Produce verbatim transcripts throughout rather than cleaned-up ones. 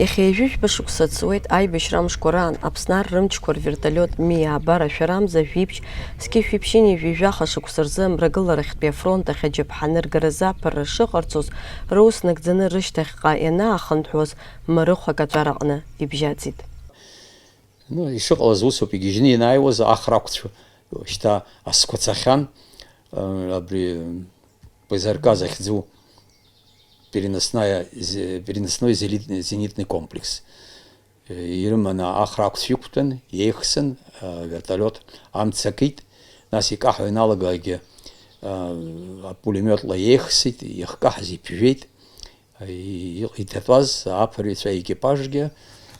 Иахьа ҩажәи жәба шықәса ҵуеит аибашьра амшқәа раан Аԥсны ар рымчқәа рвертолиот Ми ааба рашәарамза жәиԥшь, зқьи жәшәи ԥшьынҩажәи жәаха шықәса рзы Амрагыларахьтәи афронт ахь аџьаԥҳаны ргаразы аԥырра шыҟарҵоз, рус нагӡаны рышьҭахьҟа ианаахынҳәуаз, Марыхә акаҵәараҟны ибжьаӡит. Ну, ишыҟалаз усоуп, игьежьны ианааиуаз ахрақәцәа шьҭа азқәа цахьан, э, абри П З Р К захьӡу переносная зе-, переносной зелит-, зенитный комплекс. Э, ирыманы ахрақәцәа иқәтәан, еихсын, э, вертолиот амца акит, нас икаҳауа ианалагалакгьы, э, апулемиотла еихсит, иахькаҳаз иԥжәеит. И-, иҭатәаз аԥырҩцәа аекипажгьы,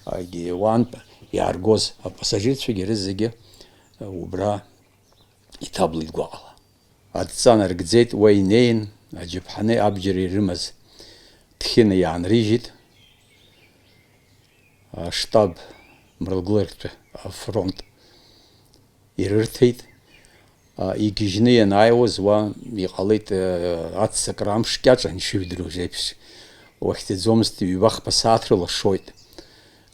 агьи уантә иааргоз апассажирцәагьы рызегьы убра иҭаблит гәаҟла. Адҵа нарыгӡеит, уа инеин, аџьаԥҳани абџьари ирымаз Ҭхьына иаанрыжьит. Аштаб мрагыларахьтә афронт ирырҭеит. А, игьежьны ианааиуаз уа иҟалеит, э, аццакра амш кьаҿ аншыжәдыруаз еиԥш. Уахьӡаӡомызт, ҩба-хԥа сааҭ рыла шоит.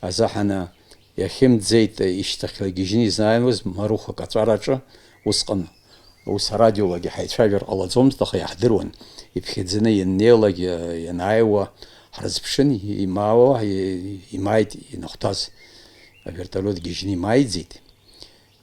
Азаҳаны иахьымӡеит, ишьҭахьла игьежьны изнааиуаз Марыхә акаҵәараҿы усҟан. Ус арадиолагьы ҳаицәажәар ҟалаӡомызт, аха иаҳдыруан. Иԥхьаӡаны ианнеилак, э, ианааиуа ҳрызԥшын, имаауа, и-, имааит инахәҭаз. Авертолиот гьежьны имааиӡеит.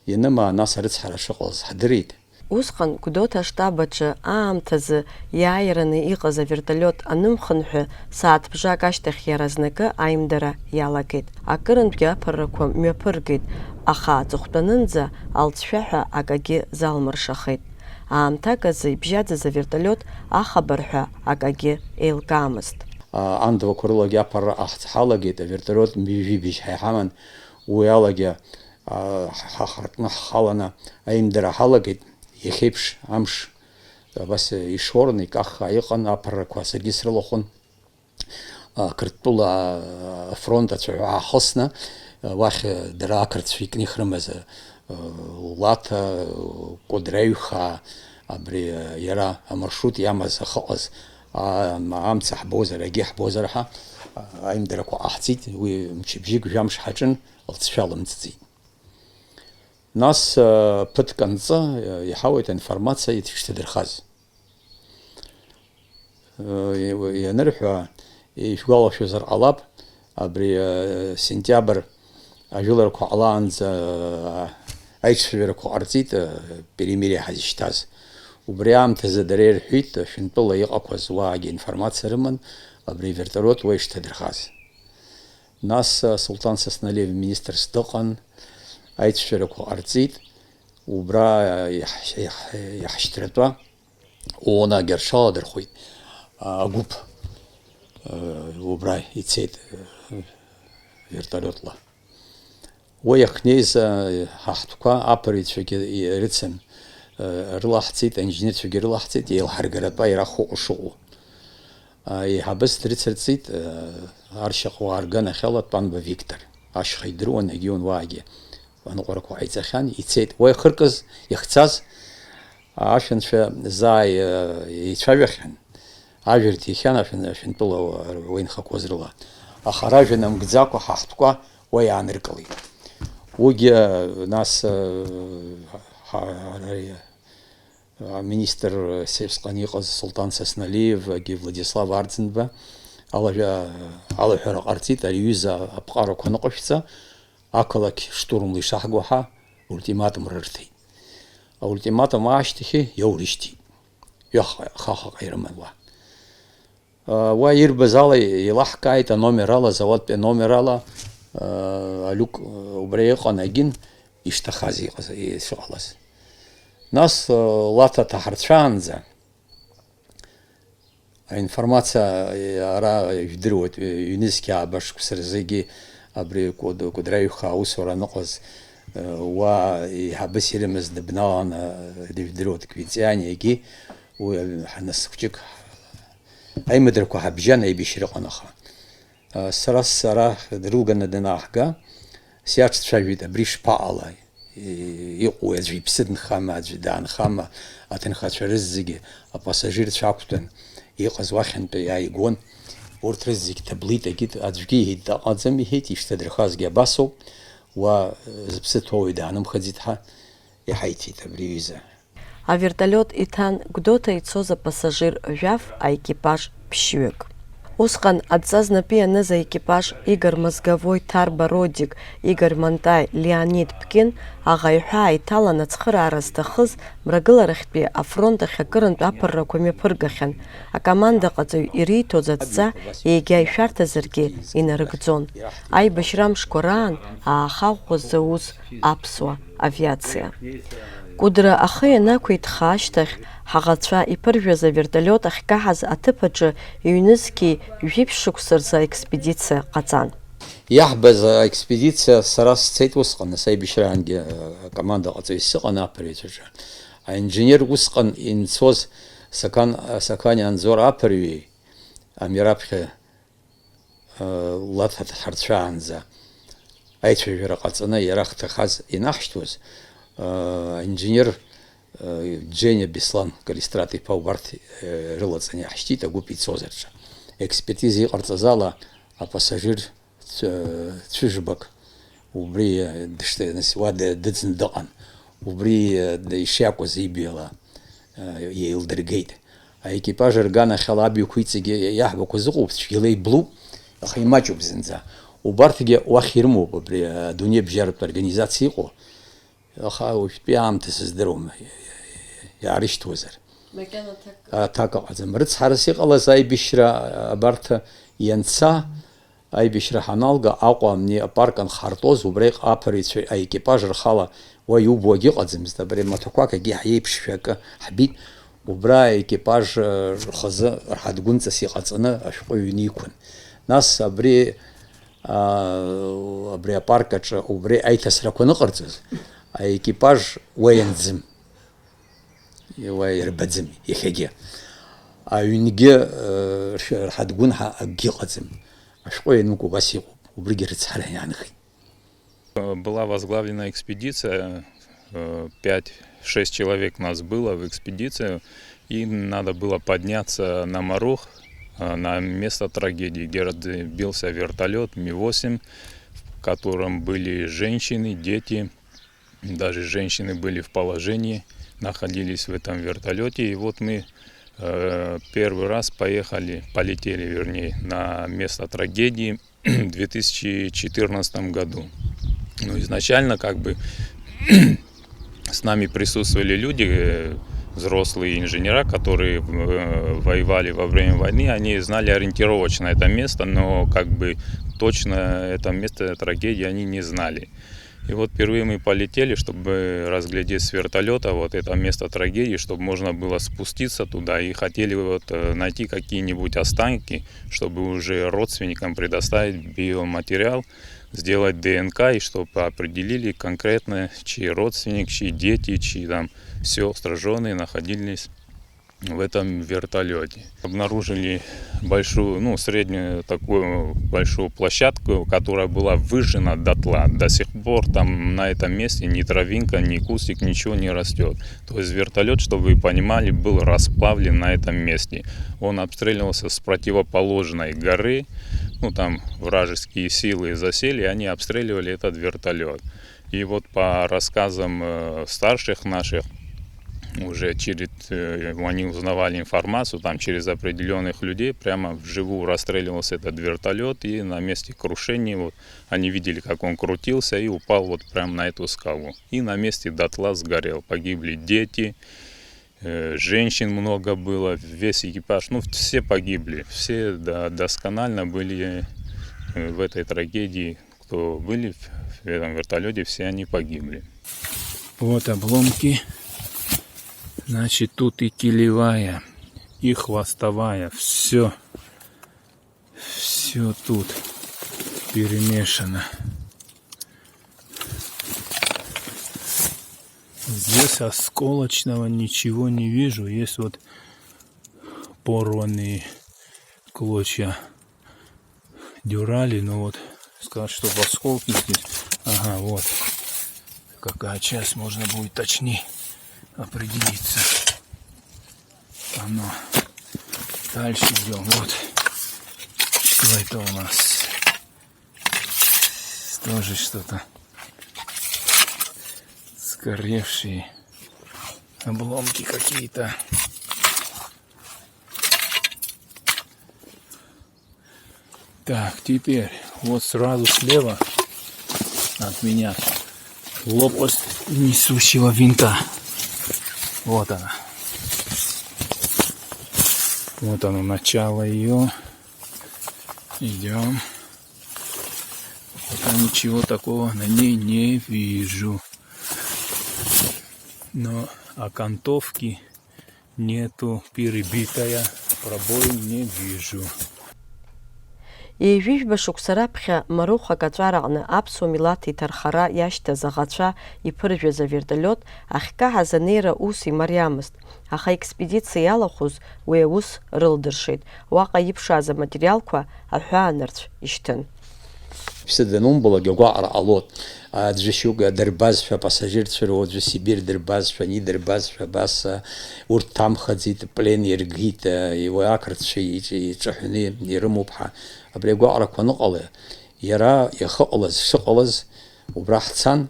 Ианымаа, нас арыцҳара шыҟалаз ҳдырит. Усҟан Гәдоуҭа аштаб аҿы аамҭазы иааираны иҟаз авертолиот анымхынҳәы, сааҭ бжак ашьҭахь иаразнакы аимдара иалагеит. Акырынтәгьы аԥыррақәа мҩаԥыргеит, аха аҵыхәтәанынӡа алҵшәа ҳәа акагьы залмыршахеит. Аамҭак азы ибжьаӡыз авертолиот ахабар ҳәа акагьы еилкаамызт. А, андвақәа рылагьы аԥырра ҟаҳҵ ҳалагеит, авертолиот мҩажәибжь ҳәа иҳаман, уи алагьы, а, ҳа-, ҳахыртны ҳхаланы аимдара ҳалагеит, иахьеиԥш амш абас ишорны икаххаа иҟан, аԥыррақәа саргьы срылахәын. А, Қырҭтәыла, а, афронт ацәаҳәа аахысны, а, уахь, а, дара ақырҭцәа икнихрымыз, а, Лаҭа, Кәыдраҩхаа, абри, а, иара амаршрут иамаз ахьыҟаз, а, ам-, амца ҳбозар, агьи ҳбозар ҳәа, а, аимдарақәа ҟаҳҵеит, уи мчыбжьык жәамш ҳаҿын, лҵшәа лымҵӡеит. Нас, а, ԥыҭк анҵы, а, иҳауеит аинформациа ишҭадырхаз. Э, ианырҳәа, ишәгәалашәозар ҟалап, абри, э, сентиабр ажәыларақәа ҟалаанӡа, э, аицәажәарақәа ҟарҵеит, э, перемирие ҳазышьҭаз. Убри аамҭазы дара ирҳәеит, Шәантәыла иҟақәаз уаагьы информациа рыман, абри авертолиот уа ишҭадырхаз. Нас, э, Сулҭан Сасналиев министрс дыҟан, аицәажәарақәа ҟарҵеит, убра, э, иаҳ-, иаҳ-, иаҳшьҭратәа. ООН агершала дырхәит, а, агәыԥ, а, убра ицеит, а, вертолиотла. Уи иахьнеиз, а, ҳа ҳтәқәа аԥырҩцәагьы ирыцын, а, рылаҳҵеит, аинженерцәагьы рылаҳҵеит, еилҳаргаратәа ирахәыҟу шыҟоу. А, еиҳабыс дрыцырҵеит, а, аршьаҟа уаа рганахьала Тәанба Виктор. Ашьха идыруан, егьиун уаагьы. Аныҟәарақәа ҟаиҵахьан, ицеит. Уа ихыркыз, ихцаз, ашәанцәа заа, э, еицәажәахьан, ажәа рҭихьан ашәан-, ашәантәыла уа-, уа инхақәоз рыла. Аха ражәа намгӡакәа ҳа ҳтәқәа уа иааныркылеит. Уигьы, э, нас, э, ҳа-, ҳа-, ҳа-, аминистр сеиԥшҵәҟьаны иҟаз Сулҭан Сасналиев, агьи Владислав Арӡынба алаҳәа-, алаҳәара ҟарҵеит, ари аҩыза аԥҟарақәа ныҟәышәҵа, ақалақь штурмла ишаҳго ҳәа ультиматум рырҭеит. Аультиматум аашьҭахьы иаурышьҭит. Ҩаха-, хахаҟа ирыман уа. Уа ирбаз ала еилаҳкааит, аномер ала, азауадтәи аномер ала, алиук убра иҟан, агьын ишҭахаз иҟаз, ишыҟалаз. Нас, Лаҭа ҭаҳарцәаанӡа, аинформациа ара ижәдыруеит, ҩнызқьи ааба шықәса рзы егьи абри Кәыд-, Кәыдраҩхаа аусура аныҟаз, уа еиҳабыс ирымаз дыбналаны, дыжәдыруеит Квициани, егьи уи ҳанас хәҷык Аимадарақәа ҳабжьан аибашьра ыҟан, аха, а, сара, сара дрылганы данааҳга, сиаҿцәажәеит, абри шԥаҟалеи, и-, иҟоуи, аӡәы иԥсы дынхама, аӡәы даанхама, аҭынхацәа рызегьы апассажирцәа ақәтәан иҟаз уахьынтәи иааигон. Урҭ рызегь ҭаблит, акит, аӡәгьы иҳәеит, дыҟаӡам иҳәеит, ишҭадырхазгьы абасоуп, уа, э, зыԥсы ҭоуи даанымхаӡеит ҳәа иҳаиҭеит абри аҩыза. Аверталиот иҭан Гәдоуҭа ицоз апассажир жәаф, аекипаж ԥшьҩык. Усҟан адҵа знапы ианыз аекипаж Игор Мозговой, Ҭарба Родик, Игор Монтаи, Леонид Ԥкин аӷа иҳәаа иҭалан ацхыраара зҭахыз мрагыларахьтәи афронт ахь акырынтә аԥыррақәа мҩаԥыргахьан. Акомандаҟаҵаҩ ириҭоз адҵа егьа ишәарҭазаргьы инарыгӡон. Аибашьра амшқәа раан аахаӷәӷәа зауз аԥсуа авиациа. Кәыдра ахы ианақәиҭха ашьҭахь, ҳаӷацәа иԥыржәаз аверталиот ахькаҳаз аҭыԥ аҿы ҩнызқьи жәиԥшь шықәса рзы аекспедициа ҟаҵан. Иаҳбаз аекспедициа сара сцеит усҟан, нас аибашьраангьы акомандаҟаҵаҩ сыҟан аԥырҩцәаҿы. Аинженер усҟан инцоз Сакан-, Саканиа Анзор аԥырҩи, ами раԥхьа, э, Лаҭа дҳарцәаанӡа аицәажәара ҟаҵаны иара ахҭахаз инаҳшьҭуаз, э, аинженер, э, Џьениа Беслан Калистрат-иԥа убарҭ, э, рылаҵаны иаҳшьҭит агәыԥ ицоз рҿы. Експертиза иҟарҵаз ала апассажир цә-, цәыжбак убри, э, дышт-, нас уа д-, дыӡны дыҟан. Убри, э, д-, ишиакәыз ибаҩала, э, еилдыргеит. Аекипаж рганахьала абаҩқәа иҵегьы иаҳбақәа зыҟоуп, цәгьала иблуп, аха имаҷуп зынӡа. Убарҭгьы уахь ирымоуп, абри, э, адунеи абжьаратә организациа иҟоу. Аха уажәтәи аамҭа сыздыруам, иаарышьҭуазар. Макьана аҭак. Аҭак ыҟаӡам. Рыцҳарас иҟалаз аибашьра абарҭ ианца, аибашьра ҳаналга, Аҟәа амни апарк анхартәоз, убра аԥырҩцәа аекипаж рхала уа иубо агьыҟаӡамызт, абри амаҭәақәак агьи ҳиеиԥшшәа акы ҳбит, убра аекипаж, э, рхазы рҳадгәынҵас иҟаҵаны ашәҟәы ҩны иқәын. Нас абри, а, абри апарк аҿы убри аиҭасрақәа аныҟарҵоз, аекипаж уа ианӡым. Уа ирбаӡым иахьагьы. Аҩнгьы, э, рш-, рҳадгәынҳа акгьы ыҟаӡам. Ашәҟәы иануку убас иҟоуп. Убригьы рыцҳара иаанхеит. Была возглавлена экспедиция, э, пять-шесть человек нас было в экспедицию, и надо было подняться на Марох, э, на место трагедии, где разбился вертолет Ми восемь, в котором были женщины, дети, даже женщины были в положении, находились в этом вертолете. И вот мы, э, первый раз поехали, полетели, вернее, на место трагедии в две тысячи четырнадцатом году. Ну, изначально, как бы, с нами присутствовали люди, э, взрослые инженера, которые, э, воевали во время войны, они знали ориентировочно это место, но, как бы, точно это место трагедии они не знали. И вот впервые мы полетели, чтобы разглядеть с вертолета вот это место трагедии, чтобы можно было спуститься туда, и хотели вот, э, найти какие-нибудь останки, чтобы уже родственникам предоставить биоматериал, сделать Д Н К, и чтобы определили конкретно, чей родственник, чьи дети, чьи там сестры, жены находились в этом вертолете. Обнаружили большую, ну, среднюю такую большую площадку, которая была выжжена дотла. До сих пор там на этом месте ни травинка, ни кустик, ничего не растет. То есть вертолет, чтобы вы понимали, был расплавлен на этом месте. Он обстреливался с противоположной горы. Ну, там вражеские силы засели, и они обстреливали этот вертолет. И вот по рассказам, э, старших наших, уже через, э, они узнавали информацию, там через определенных людей прямо вживую расстреливался этот вертолет, и на месте крушения вот они видели, как он крутился и упал вот прямо на эту скалу. И на месте дотла сгорел. Погибли дети, э, женщин много было, весь экипаж, ну, все погибли. Все до-, досконально были, э, в этой трагедии, кто были в, в этом вертолете, все они погибли. Вот обломки. Значит, тут и килевая, и хвостовая, все. Все тут перемешано. Здесь осколочного ничего не вижу. Есть вот порванные клочья дюрали, но вот сказать, что осколки здесь. Ага, вот. Какая часть, можно будет точнее определиться. Оно. Дальше идем. Вот. Что это у нас? Тоже что-то. Сгоревшие обломки какие-то. Так, теперь вот сразу слева от меня лопасть несущего винта. Вот она. Вот оно, начало ее. Идем. Пока ничего такого на ней не вижу. Но окантовки нету, перебитая, пробоин не вижу. Ҩажәижәба шықәса раԥхьа Марыхә акаҵәараҟны аԥсуа милаҭ иҭархара иашьҭаз аӷацәа иԥыржәаз аверталиот ахькаҳаз анеира ус имариамызт, аха аекспедициа иалахәыз уи аус рылдыршеит, уаҟа иԥшааз аматериалқәа аҳәаанырцә ишьҭын. Иԥсы данумбалак, агәаҟра ҟалоит. Аӡәы шьоук дырбазшәа, апассажирцәа роуаӡәы Сибирь дырбазшәа, ани дырбазшәа, абас, урҭ ҭамхаӡеит, плен иргеит, уи ақырҭцәа иҿ-, иҿаҳәаны ирымоуп ҳәа. Абри агәаҟрақәа аныҟала, иара иахьыҟалаз, шыҟалаз, убра ҳцан,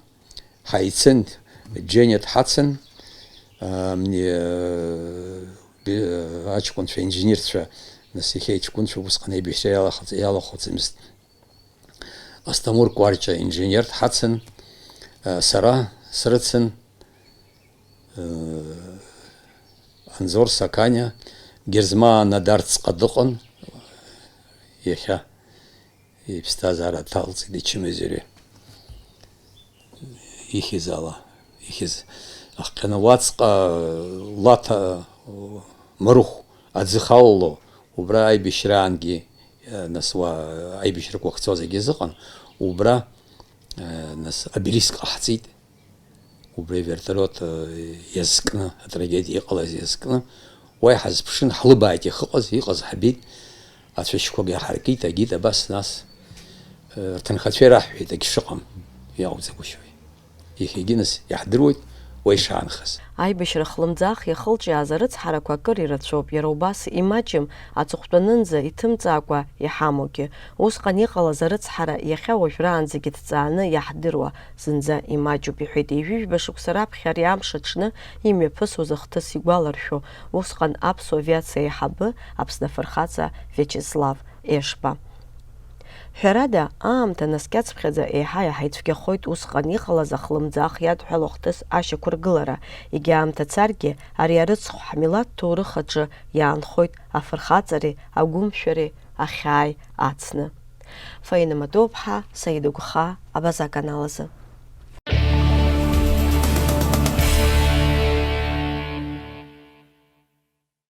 ҳаицын, Џьениа дҳацын, ам, э, бе-, аҷкәынцәа, инженерцәа, нас иахьа иҷкәынцәа усҟан аибашьра иалахаҵ-, иалахәыцымызт. Асҭамыр Кәарҷа инженер дҳацын, сара срыцын, Анзор Сақаниа, Герзмаа Надарҵҟа дыҟан, иахьа иԥсҭазаара дҭалҵит ичымазаҩы. Ихьыз ала, ихьыз. Ахҟьаны уаҵәҟьа Лаҭа Марыхә аӡы халало, убра аибашьраангьы, нас уа аибашьрақәа ахьцоз агьаз ыҟан, убра, нас, обелиск ҟаҳҵеит, убри авертолиот иазкны, атрагедиа иҟалаз иазкны, уа иҳазԥшын, ҳлыбааит иахьыҟаз, иҟаз ҳбеит, ацәашьқәагьы ҳаркит, агеит, абас, нас, рҭынхацәа ираҳҳәеит, агьшыҟам, иакәӡагәышьои. Иахьагьы, нас, иаҳдыруеит уа ишаанхаз. Аибашьра хлымӡаах иахылҿиааз арыцҳарақәа акыр ирацәоуп, иара убас имаҷым, аҵыхәтәанынӡа иҭымҵаакәа иҳамоугьы. Усҟан иҟалаз арыцҳара иахьа уажәраанӡагьы дҵааны иаҳдыруа зынӡа имаҷуп, иҳәеит ҩажәижәба шықәса раԥхьа ари амш аҽны имҩаԥысуаз ахҭыс игәаларшәо, усҟан аԥсуа авиациа аиҳабы, Аԥсны афырхаҵа Виачеслав Ешба. Ҳәарада, аамҭа наскьацыԥхьаӡа еиҳа-еиҳа ицәгьахоит усҟан иҟалаз ахлымӡаах иадҳәалоу ахҭыс ашьақәыргылара, егьа аамҭа царгьы, ари арыцхә ҳмилаҭ ҭоурых аҿы иаанхоит афырхаҵареи агәымшәареи ахьааи ацны. Фаина Матоуԥҳа, Саида Гәхаа, Абаза аканал азы.